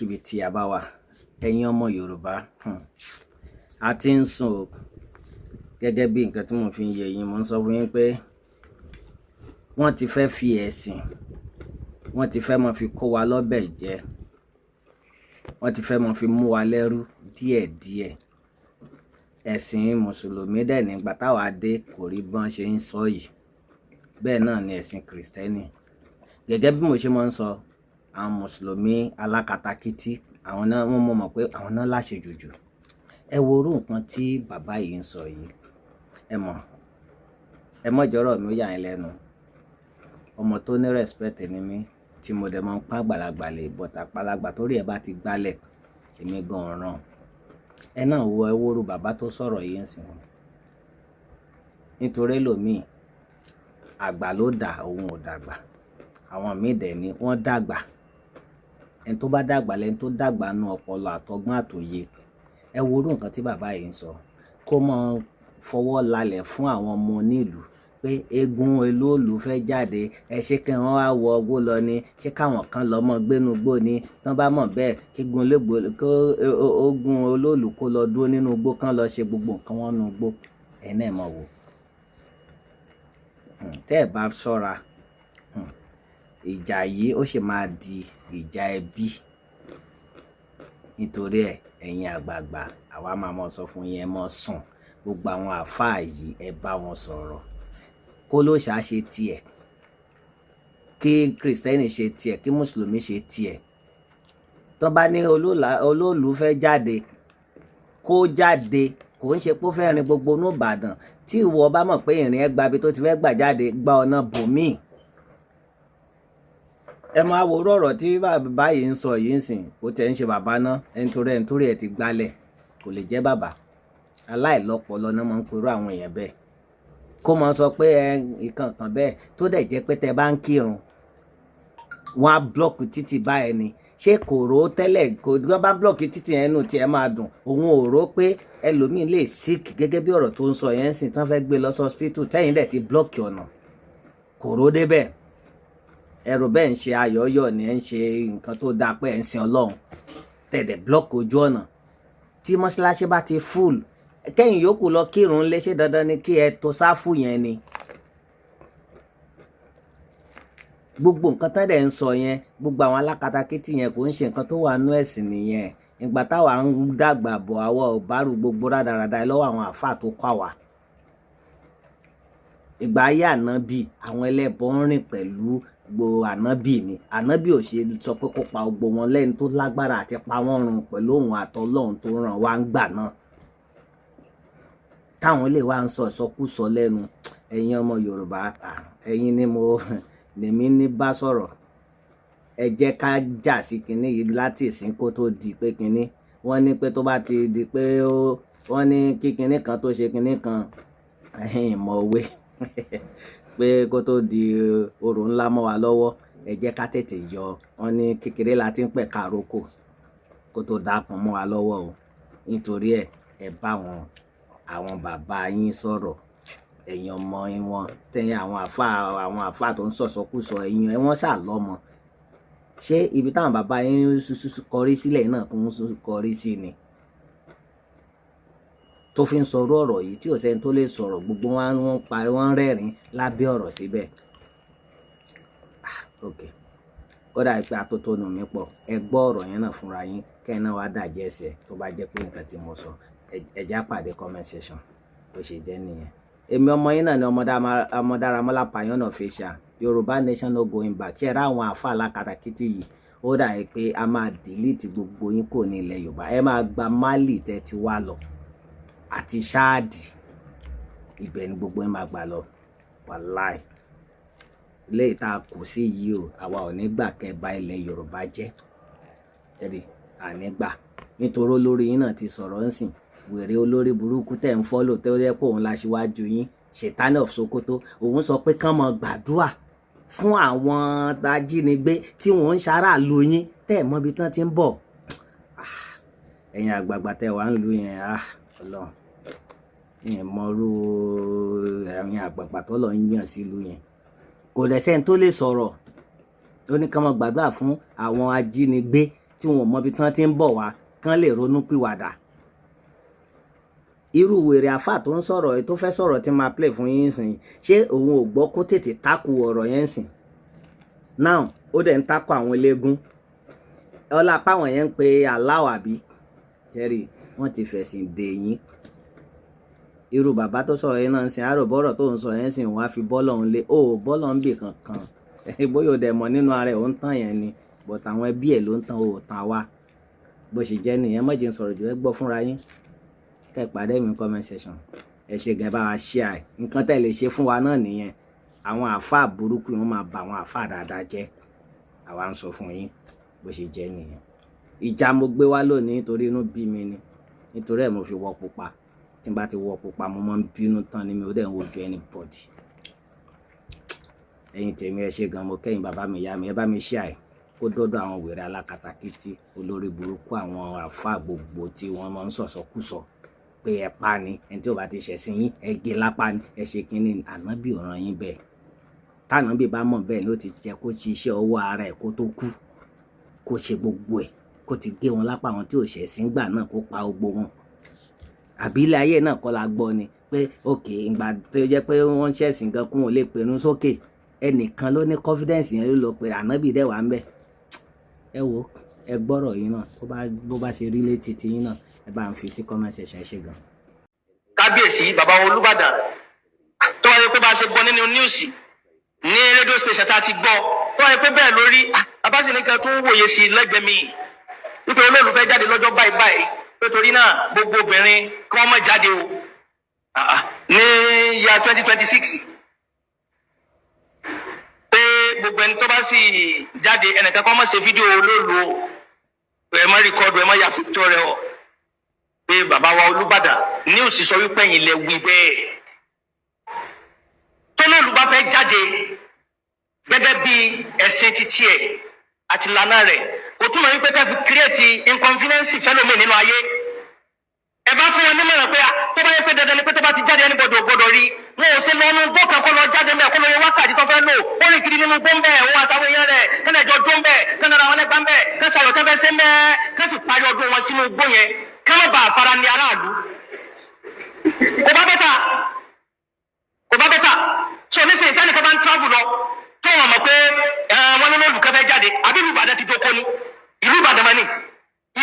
Níbikíbi tí a bá wà, ẹ̀yin ọmọ Yorùbá, a ti ń sùn o. Gẹ́gẹ́ bí nǹkan tí mò ń fi yé yín, mò ń sọ fún yín pé wọ́n ti fẹ́ fi ẹ̀sìn, wọ́n ti fẹ́ máa fi kó wa lọ́bẹ̀ jẹ, wọ́n ti fẹ́ máa fi mú wa lẹ́rú díẹ̀díẹ̀. Ẹ̀sìn Mùsùlùmí dẹ̀ nígbà táwa dé kò rí bọ́n ṣe ń sọ yìí. Bẹ́ẹ̀ náà ni ẹ̀sìn Kìrìsìtẹ́nì. Gẹ́gẹ́ bí mo ṣe máa ń sọ, àwọn Mùsùlùmí alákatakítí, àwọn náà wọ́n mọ̀ pé àwọn náà láṣejù jù. Ẹ wo irú nǹkan tí bàbá yìí ń sọ yìí. Ẹ mọ̀, ẹ mọ̀ jọ̀rọ̀ mi ó yà yín lẹ́nu. Ọmọ tó ní respect ni mí, tí mo dẹ̀ máa ń pa àgbàlagbà lè, but àgbàlagbà torí ẹ bá ti gbálẹ̀, èmi gan ọ̀ràn. Ẹ náà wo, ẹ wo irú bàbá tó sọ̀rọ̀ yìí ń sìn. Nítorí ẹlòmíì, àgbà ló dà, òun ò dàgbà. Àwọn míì dẹ̀ ni wọ́n dàgbà. Ẹni tó bá dàgbà lẹni tó dàgbà nú ọpọlọ àtọgbọ́n àtòye. Ẹ wo irú nǹkan tí bàbá yìí ń sọ. Kó mọ fọwọ́ lalẹ̀ fún àwọn ọmọ onílùú pé eégún olóòlù fẹ́ jáde, ẹ ṣé kí wọ́n wá wọ ọgbó lọ ni, ṣé káwọn kan lọ mọ́ gbénú gbó ni. Tán bá mọ̀ bẹ́ẹ̀, kí gun légbò, kó ogun olóòlù kó lọ dúró nínú igbó, kán lọ ṣe gbogbo nǹkan wọn nínú igbó. Ẹ náà mọ̀ wò. Tẹ́ ẹ bá ṣọ́ra, ìjà yìí ó sì máa di ìjà ẹbí. Nítorí ẹ, ẹ̀yin àgbààgbà, àwa máa mọ̀ sọ fún yín, ẹ mọ̀ sùn. Gbogbo àwọn àlfáà yìí, ẹ bá wọn sọ̀rọ̀. Kó ló ṣà ṣe tiẹ̀, kí Kìrìsìtẹ́nì ṣe tiẹ̀, kí Mùsùlùmí ṣe tiẹ̀. Tán bá ní olóòlù fẹ́ jáde, kó jáde. Kò ń ṣe pé ó fẹ́ rin gbogbo inú Ìbàdàn. Tí ìwọ bá mọ̀ pé ìrìn ẹ gba ibi tó ti fẹ́ gbà jáde, gba ọ̀nà bòmíì. Ẹ máa wo irú ọ̀rọ̀ tí bàbá yìí ń sọ yìí ń sìn. Kò tẹ̀ ń ṣe bàbá náà, ẹni torí ẹ ti gbálẹ̀ kò lè jẹ́ bàbá. Aláìlọ́pọlọ náà máa ń pe irú àwọn èèyàn bẹ́ẹ̀. Kó máa sọ pé ẹ nǹkan kan bẹ́ẹ̀ tó dẹ̀ jẹ́ pé tẹ bá ń kírun, wọ́n á block títì báyìí ni. Ṣé kò rò ó tẹ́lẹ̀? Kò wọ́n bá block títì yẹn, inú tí ẹ máa dùn. Òun ò rò pé ẹlòmíì lè sick gẹ́gẹ́ bí ọ̀rọ̀ tó ń sọ yẹn ń sìn, tán fẹ́ gbé lọ sí hospital, tẹ́yìn dẹ̀ ti block ọ̀nà. Kò rò ó débẹ̀. Ẹrù bẹ́ẹ̀ ń ṣe ayọ̀yọ̀ ni, ẹ ń ṣe nǹkan tó dáa pé ẹ ń sin Ọlọ́run. Tẹ̀dẹ̀ block ojú ọ̀nà. Tí mọ́ṣáláṣí bá ti full, kẹ́yìn yòókù lọ kírun lé, ṣé dandan ni kí ẹ tó sáfù yẹn ni? Gbogbo nǹkan tán dẹ̀ ń sọ yẹn, gbogbo àwọn alákatakítí yẹn, kò ń ṣe nǹkan tó wà nú ẹ̀sìn nìyẹn. Ìgbà táwa ń dàgbà bọ̀, àwọ̀ ò bá rú gbogbo rádaràda lọ́wọ́ àwọn àáfàá tó kọ́ àwa. Ìgbà ayé ànábì, àwọn ẹlẹ́bọ ń rìn pẹ̀lú gbogbo ànábì ni. Ànábì ò ṣe sọ pé kó pa gbogbo wọn lẹ́ni tó lágbára àti pa wọ́n run pẹ̀lú òun àtọlọ́run tó ràn wá ń gbà náà. Táwọn lè wá ń sọ ìsọkúsọ lẹ́nu. Ẹ̀yin ọmọ Yorùbá, ẹ̀yin ni mo lèmi ní bá sọ̀rọ̀. Ẹ jẹ́ ká jà sí kinní yìí láti ìsín kó tó di pé kinní. Wọ́n ní pé tó bá ti di pé ó, wọ́n ní kí kinní kan tó ṣe kinní kan, ẹ̀yin mọ̀wé pé kó tó di orò ńlá mọ́ wa lọ́wọ́, ẹ jẹ́ ká tètè yọ. Wọ́n ní kékeré la ti ń pẹ̀ka àrókò kó tó dápọn mọ́ wa lọ́wọ́ o. Nítorí ẹ, ẹ bá wọn, àwọn bàbá yín sọ̀rọ̀. Ẹ̀yin ọmọ wọn, tẹ̀yìn àwọn àlfáà tó ń sọ̀sọkúsọ, ẹ̀yin ẹ wọ́n ṣà lọ́mọ. Ṣé ibi táwọn bàbá yín kọrí sílẹ̀ náà kún kọrí sí ni? Tó fi ń sọ irú ọ̀rọ̀ yìí tí ò sẹ́ni tó lè sọ̀rọ̀, gbogbo wọn wọ́n parí, wọ́n ń rẹ́rìn-ín lábẹ́ ọ̀rọ̀ síbẹ̀. Ah, okay. Ó dà pé atótónu mi pọ̀. Ẹ gbọ́ ọ̀rọ̀ yẹn náà fúnra yín, kẹ́yin náà wá digest ẹ̀ tó bá jẹ́ pé nǹkan tí mo sọ. Ẹ já pàdé comment section. Bó ṣe jẹ́ nìyẹn. Èmi ọmọ yín náà ni ọmọ Dáramọ́lá Payan Official. Yorùbá nation no going back. Ṣé ẹ rí àwọn àlfáà alákatakítí yìí? Ó dà pé a máa delete gbogbo yín kò ní ilẹ̀ Yorùbá. Ẹ máa gba Mali tẹ́ ti wá lọ àti Ṣáàdì. Ibẹ̀ ni gbogbo yín máa gbà lọ. Wàláì. Léyìí tá a kù sí yìí o, àwa ò ní gbà kẹ́ bà ilẹ̀ Yorùbá jẹ́. Ẹ rí, à ní gbà. Nítorí olórí yín náà ti sọ̀rọ̀ ń sìn. Wèrè olórí burúkú tẹ̀ ń follow tó jẹ́ pé òun la ṣíwájú yín, Ṣètánì of Sokoto. Òun sọ pé kán máa gbàdúrà fún àwọn ajínigbé tí wọ́n ń ṣaráàlú yín, tẹ́ ẹ̀ mọ̀ ibi tán ti ń bọ̀. Ẹ̀yin àgbààgbà tẹ́ wà ń lu yẹn, ah, Ọlọ́run. Ìyẹn mọ̀rú ẹ̀yin àgbààgbà tó lọ ń yàn sílùú yẹn. Kò dẹ̀ sẹ́ni tó lè sọ̀rọ̀. Ó ní ká máa gbàdúrà fún àwọn ajínigbé. tí wọn ò mọ ibi tí wọ́n ti ń bọ̀ wá kán lè ronú pìwàdà. Irú wèrè àfà tó ń sọ̀rọ̀ tó fẹ́ sọ̀rọ̀ tí máa play fún yín sìn, ṣé òun ò gbọ́ kó tètè tákù ọ̀rọ̀ yẹn sìn? Now ó dẹ̀ ń tákù àwọn eléégún ọlá páwọn yẹn ń pe aláwọ̀ àbí jẹ́rì wọ́n ti fẹ̀sìn dè yín. Irú bàbá tó sọ̀rọ̀ yẹn náà ń sìn, àròbọ̀rọ̀ tó ń sọ yẹn sìn, wọ́n á fi bọ́ọ̀lù ọ̀hún lé ó bọ́ọ̀lù ọ̀hún bì kankan, bóyá ò dẹ̀ mọ̀ nínú ara ẹ̀, ó ń tàn yẹn ni, but àwọn ẹbí ẹ̀ ló ń tàn, ó tàn wá. Bó ṣe jẹ́ nìyẹn. Má jẹ́ n sọ̀rọ̀ jù, ẹ gbọ́ fúnra yín, kẹ́ ẹ pàdé mi comment section. Ẹ ṣe gẹ́, bá wa share ẹ̀. Nǹkan tẹ́ lè ṣe fún wa náà nìyẹn. Àwọn àáfàá burúkú wọn máa bà àwọn àáfàá dáadáa jẹ́. Àwa ń sọ fún yín, bó ṣe jẹ́ nìyẹn. Ìjà mo gbé wá lónìí nítorí inú bí mi ni, nítorí ẹ̀ mo fi wọ pupa. Tí n bá ti wọ pupa, mo máa ń bínú tán ni, mi ò dẹ̀ ń wojú anybody. Ẹ̀yin tèmi, ẹ ṣe gan. Mo kẹ́yìn bàbá mi, ìyá mi, ẹ bá mi share ẹ̀ kó dọ́dọ̀ àwọn wèrè alákatakítí, olórí burúkú, àwọn àáfàá gbogbo tí wọ́n máa ń sọ̀sọ̀kúsọ pé ẹ pa ni, ẹni tí ò bá ti ṣẹ̀sìn yín, ẹ gé lápá ni, ẹ ṣe kínní. Ànábì ò rán yín bẹ́ẹ̀. Tànábì bá mọ̀ bẹ́ẹ̀ ló ti jẹ́ kó ṣiṣẹ́ ọwọ́ ara ẹ̀ kó tó kú, kó ṣe gbogbo ẹ̀, kó ti gé wọn lápá, àwọn tí ò ṣẹ̀sìn gbà náà, kó pa gbogbo wọn. Àbí ilé ayé náà kọ́ la gbọ́ ni pé òkè ìgbà tó jẹ́ pé wọ́n ń ṣẹ̀sìn gan kún ò lè pèrún sókè, ẹnìkan ló ní confidence yẹn ló lọ pé ànábì dẹ̀ wà ń bẹ̀. Ẹ wo, ẹ gbọ́rọ̀ yín náà, tó bá bó bá ṣe rí létí ti yín náà, ẹ bá ń fi sí comment section. Ẹ ṣe gan. Kábíyèsí, bàbá Olúbàdàn, tó wáyé pé bá a ṣe gbọ́ nínú news ní radio station tá a ti gbọ́, tó wáyé pé bẹ́ẹ̀ lórí abáṣe tó ń wòye sí lẹ́gbẹ̀ẹ́ mi wípé olólùfẹ́ jáde lọ́jọ́ báyìí báyìí, pé torí náà gbogbo obìnrin kí wọ́n má jáde o ní ya 2026, pé gbogbo ẹni tó bá sì jáde, ẹnìkan kọ́ má ṣe fídíò olóòlù o, ẹ má record, ẹ má ya picture rẹ o, pé bàbá wa Olúbàdàn, news sọ wípé ẹ̀yin lẹ wí bẹ́ẹ̀. Tólóòlù bá fẹ́ jáde gẹ́gẹ́ bí ẹ̀sìn títí ẹ̀ àti ìlànà rẹ̀, kò túmọ̀ wípé ká fi create inconvenience fẹ́lómi nínú ayé. Ẹ bá fún wọn nímọ̀ràn pé tó bá yẹ pé dandan ni pé tó bá ti jáde, anybody ò gbọdọ̀ rí wọn, ò ṣe lọ́nu gbọ́ kan kó lọ jáde mẹ́, kó lọ yẹ wákàtí tó fẹ́ lò, ó rìn kiri nínú gbó ń bẹ̀, òun àtàwọn èèyàn rẹ̀ kẹ́lẹ́ jọ jó ń bẹ̀, kẹ́lẹ́ ra wọn lẹ́gbàá ń bẹ̀, kẹ́sì àyọ̀ tẹ́fẹ́ ṣe ń bẹ̀, kẹ́sì parí ọdún wọn sínú igbó yẹn, kẹ́ má bàa fara ní aráàlú. Kò bá better, kò bá better. So nísìnyí, tẹ́nìkan bá ń travel lọ tó wọn mọ̀ pé wọn ní olùkọ́ fẹ́ jáde, àbí ìlú Ìbàdàn ti dóko ni? Ìlú Ìbàdàn mọ́ ni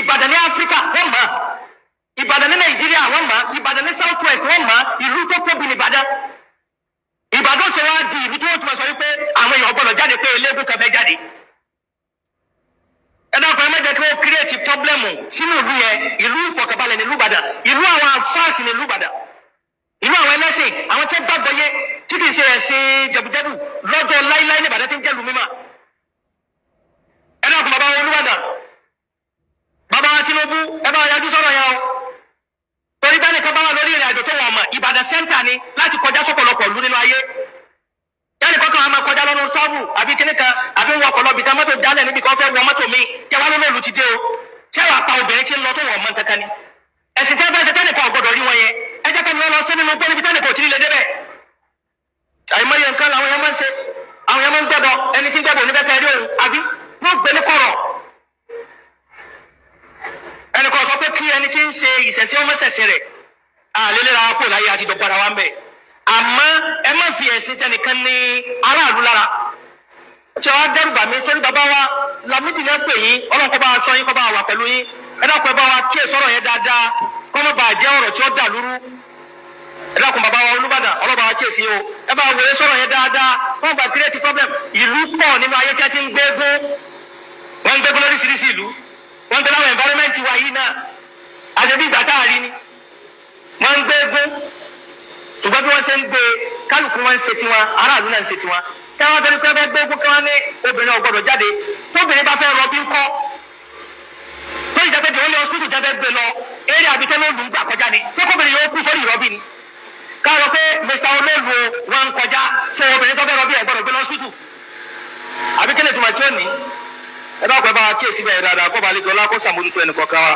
Ìbàdàn ní Áfíríkà, wọ́n mọ̀ Ìbàdàn ní Nàìjíríà, wọ́n mọ̀ Ìbàdàn ní South West, wọ́n mọ̀ ìlú tó tóbi ní Ìbàdàn. Ìbàdàn ṣe wá di ìlú tí wọ́n ti máa sọ wípé àwọn èèyàn gbọ́dọ̀ jáde pé eléégún kan fẹ́ jáde? Ẹ dákun, ẹ má jẹ́ kí wọ́n create problem sínú ìlú yẹn. Ìlú ìfọ̀kànbalẹ̀ ní ìlú Ìbàdàn, ìlú àwọn afáàsì ní ìlú Ìbàdàn, ìlú àwọn ẹlẹ́sìn, àwọn tẹ́ gbàgbọ́ yé tí kì í ṣe ẹ̀sìn jẹ̀bùjẹ̀bù lọ́jọ́ láíláí ní Ìbàdàn tí ń jẹ́lu mímọ́. Ẹ dákun, bàbá wa Olúbàdàn, bàbá wa Tinubu, ẹ bá wa yájú sọ̀rọ̀ yẹn o, torí bẹ́ẹ̀ nìkan bá wà lórí ìrìn àjò tó wọ̀n mọ̀, Ìbàdàn center ni láti kọjá sọ́pọ̀lọpọ̀ ìlú nínú ayé. Yálì kọ́kàn á máa kọjá lọ́nu tọ́bù àbí kíní kan àbí ń wọkọ̀ lọ́bì kan, mọ́tò jálẹ̀ níbi kan, fẹ́ wọ mọ́tò mi kí wàá lónà ìlú ti dé o. Ṣé wàá pa obìnrin tí ń lọ tó wọ̀n mọ́ nǹkan kan ni? Ẹ̀sìn tí wọ́n fẹ́ ṣe tẹ́nìkan ò gbọ́dọ̀ rí wọn yẹn, ẹ jẹ́ kẹ́ni wọ́n lọ sí nínú gbọ́ níbi tẹ́nìkan ò tí ní lè débẹ̀. Àìmọye nǹkan làwọn yẹn máa ń ṣe, àwọn yẹn máa ń gbẹ́bọ, ẹni tí ń gbẹ́bọ onífẹ́ kẹ́ rí òun, àbí wọ́n gbé ní kọ̀rọ̀. Ẹnì kan sọ pé kí ẹni tí ń ṣe ìṣẹ̀ṣẹ̀ ọmọ ṣẹ̀ṣẹ̀ rẹ̀ àlélẹ́ra wa kò láyé àti dọ̀gbára wa ń bẹ̀, àmọ́ ẹ má fi ẹ̀sìn tẹnìkan ní aráàlú lára tí wàá dẹ́rù bà mí, torí bàbá wa Lámídì náà pè yín. Ọlọ́run kó bá wa sọ yín, kó bá wa wà pẹ̀lú yín. Ẹ dákun, ẹ bá wa kíyè sọ̀rọ̀ yẹn dáadáa, kó má bàa jẹ́ ọ̀rọ̀ tí ó dà lúrú. Ẹ dákun, bàbá wa Olúbàdàn, ọlọ́ba wa kíyèsí o, ẹ bá wòye sọ̀rọ̀ yẹn dáadáa, kó má bàa create problem. Ìlú pọ̀ nínú ayé tí a ti ń gbégún, wọ́n ń gbégún lóríṣiríṣi ìlú, wọ́n ń gbé láwọn environment wa yìí náà, àti bí ìgbà tá a rí ni wọ́n ń gbégún. Ṣùgbọ́n bí wọ́n ṣe ń gbé, kálukú wọn ń ṣe tiwọn, aráàlú náà ń ṣe tiwọn. Kí wọ́n fẹ́ fẹ́ gbégún, kí wọ́n ní obìnrin ò gbọ́dọ̀ jáde. Tóbìnrin bá fẹ́ rọbí ńkọ́? Tó ìjẹ́ pé the only hospital jẹ́ fẹ́ gbé lọ eré àbí tẹ́lẹ̀ olù ń gbà kọjá ni, ṣé kóbìnrin yóò kú sórí ìrọbí ni? Káàrọ̀ pé Mr Olóòlù wọn ń kọjá, tó obìnrin tó fẹ́ rọbí ẹ̀ gbọ́dọ̀ gbé lọ hospital, àbí kí lè tuma tí ó ní? Ẹ bá kọ́, ẹ bá wa kíyèsí bẹ́ẹ̀ dáadáa, kó ba lè gbọ́lá, kó sàmójútó ẹnì kọ̀ọ̀kan wa.